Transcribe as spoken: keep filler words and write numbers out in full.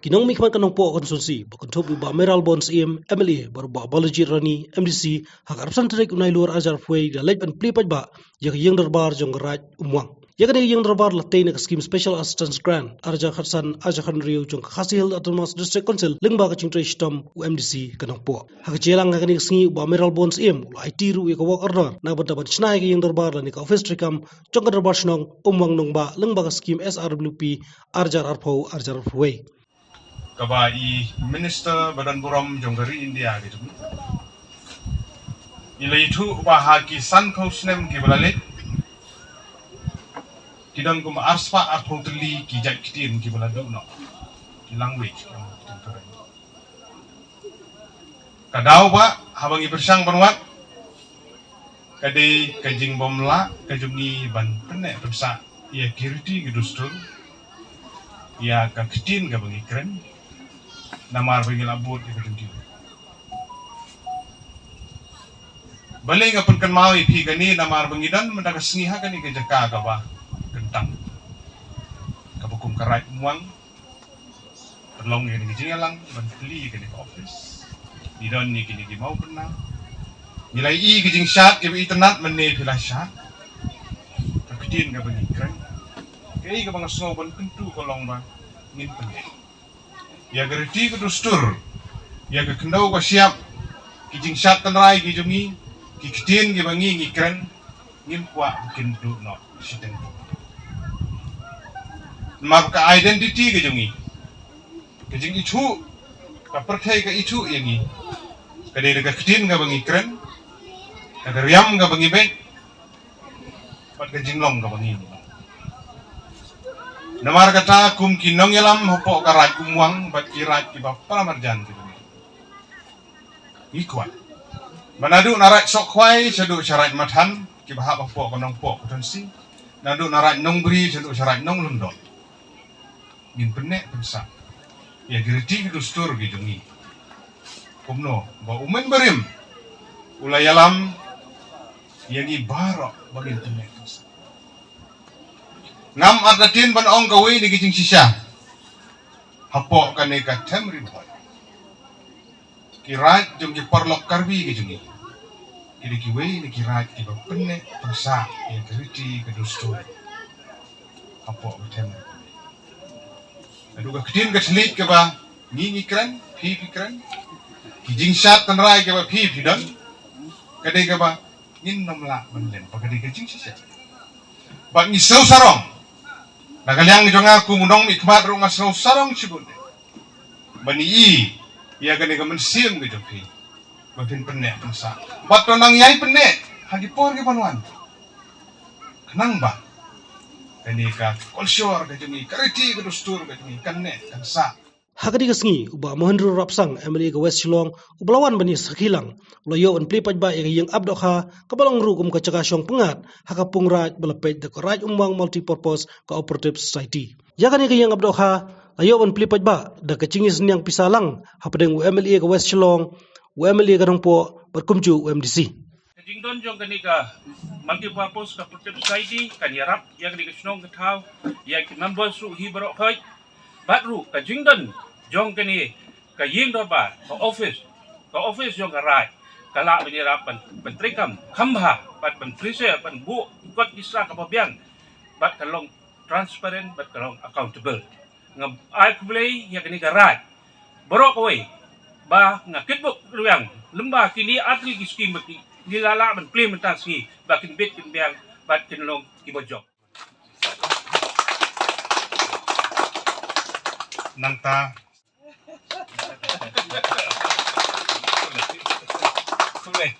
Ki nongmihkhmat ka Nongpoh constituency ba kynthup u Bah Mayralborn Syiem, M L A, bad u Bah Balajied Rani, M D C, ha ka arphew san tarik u Nailur arhajar arphew wei, ki la leit ban plie paidbah ïa ka ïing dorbar jong ka Raid Umwang. Ïa kane ka ïing dorbar la tei na ka skim Special Assistance Grant arhajar khatsan arhajar khathynriew jong ka Khasi Hills Autonomous District Council lyngba ka jingtrei shitom u M D C ka Nongpoh. Ha ka jingïalang ha kane ka sngi, u Bah Mayralborn Syiem u la aiti ruh ïa ka work order na ka bynta ban shna ïa ka ïing dorbar lane ka ophis treikam jong ka Dorbar Shnong Umwang Nongbah lyngba ka skim S R W P arhajar arphew, arhajar arphew wei. Kaba i Minister ba don burom jong ka ri India ka jong ngi i la ïathuh ba ha ki sanphew snem kiba la leit, ki don kumba arspah arphew tylli ki jait ktien kiba la duh noh. Ki language, ki ong ktien Karen. Ka daw ba haba ngi pyrshang ban wad, ka dei ka jingbymlah ka jong ngi ban pynneh pynsah ïa ki riti ki dustur, ïa ka ktien kaba ngi kren, namar ba ngi la bud ïa ka jong ki. Balei nga pynkynmaw ïa phi kane? Namar ba ngi don mynta ka sngi ha kane ka jaka kaba kyntang, kaba kum ka Raid Umwang. Pynlong ïa kane ka jingïalang ban plie ïa kane ka ophis. Ngi don ïa kine ki mawbynnang. Ngi la ïohi ki jingshad kiba itynnad, mynne phi la shad. Ka ktien kaba ngi kren, kaei kaba nga sngew ban kyntu ka long ba ngin pynneh ïa ka riti ka dustur, ïa ka khyndew ka shyiap, ki jingshad tynrai ki jong ngi, ki ktien kiba ngi ngi kren, ngim kwah ba kin duh noh shiteng. Namar ka identity ka jong ngi, ka jingithuh, ka pyrthei ka ithuh ïa ngi, ka dei da ka ktien kaba ngi kren, da ka riam kaba ngi beh, bad ka jinglong kaba ngi. Namar kata, kum ki nongïalam hapoh ka Raid Umwang bad ki raid kiba para marjan kiba ngi, ngi kwah ba naduh na Raid Sohkhwai shaduh sha Raid Mathan, kiba hap hapoh ka Nongpoh constituency, naduh na Raid Nongbri shaduh sha Raid Nonglyndon, ngin pynneh pynsah ïa ki riti ki dustur ki jong ngi. Kumno ba u Myntbynriew u la ïalam ïa ngi baroh ba ngin pynneh pynsah. Ngam artatien ban ong kawei na ki jingshisha hapoh kane ka Them Ri Bhoi. Ki raid jong ki paralok Karbi ki jong ngi, ki dei kiwei na ki raid kiba pynneh pynsah ïa ka riti ka dustur hapoh ka Them. Naduh ka ktien ka thylliej kaba ngi ngi kren, phi phi kren, ki jingshad tynrai kiba phi phi don, ka dei kaba ngin nym lah ban len, ba ka dei ka jingshisha. Bad ngi sngew sarong, na ka liang jong nga kum u nongmihkhmat ruh nga sngew sarong shibun ban ïohi ïa kane ka mynsiem ka jong phi ba phin pynneh pynsah. Bad to nang ïai pynneh ha ki por kiban wan, khnang ba kane ka culture ka jong ngi, ka riti ka dustur ka jong ngi kan neh kan sah. Ha kane ka sngi, u Bah Mohendro Rapsang, M L A ka West Shillong, uba la wan ban ïasakhi lang, u la ïoh ban plie paidbah ïa ka ïing ap dohkha kaba long ruh kum ka jaka shong pyngngad ha ka pung raid ba la peit da ka Raid Umwang Multipurpose Cooperative Society. Ïa kane ka ïing ap dohkha la ïoh ban plie paidbah da ka jingïaseng pisa lang hapdeng u M L A ka West Shillong, u M L A ka Nongpoh bad kumjuh u M D C. Ka jingdon jong kane ka Multipurpose Cooperative Society kan ïarap ïa kane ka shnong ka thaw, ïa ki members ruh hi baroh khoit. Bad ruh ka jingdon jong kane ka ïing dorbar, ka office, ka office jong ka raid, ka lah ban ïarap ban, ban treikam kham bha bad ban pressure, ban buh kot ki sla kaba biang, bad ka long transparent bad ka long accountable. Nga ai khublei ïa kane ka raid baroh kawei ba nga kitbok rwiang lem bad kine artylli ki skim ba ki, ngi la lah ban plie mynta sngi ba kin bit kin biang bad kin long kiba jop. Nangta. Khublei.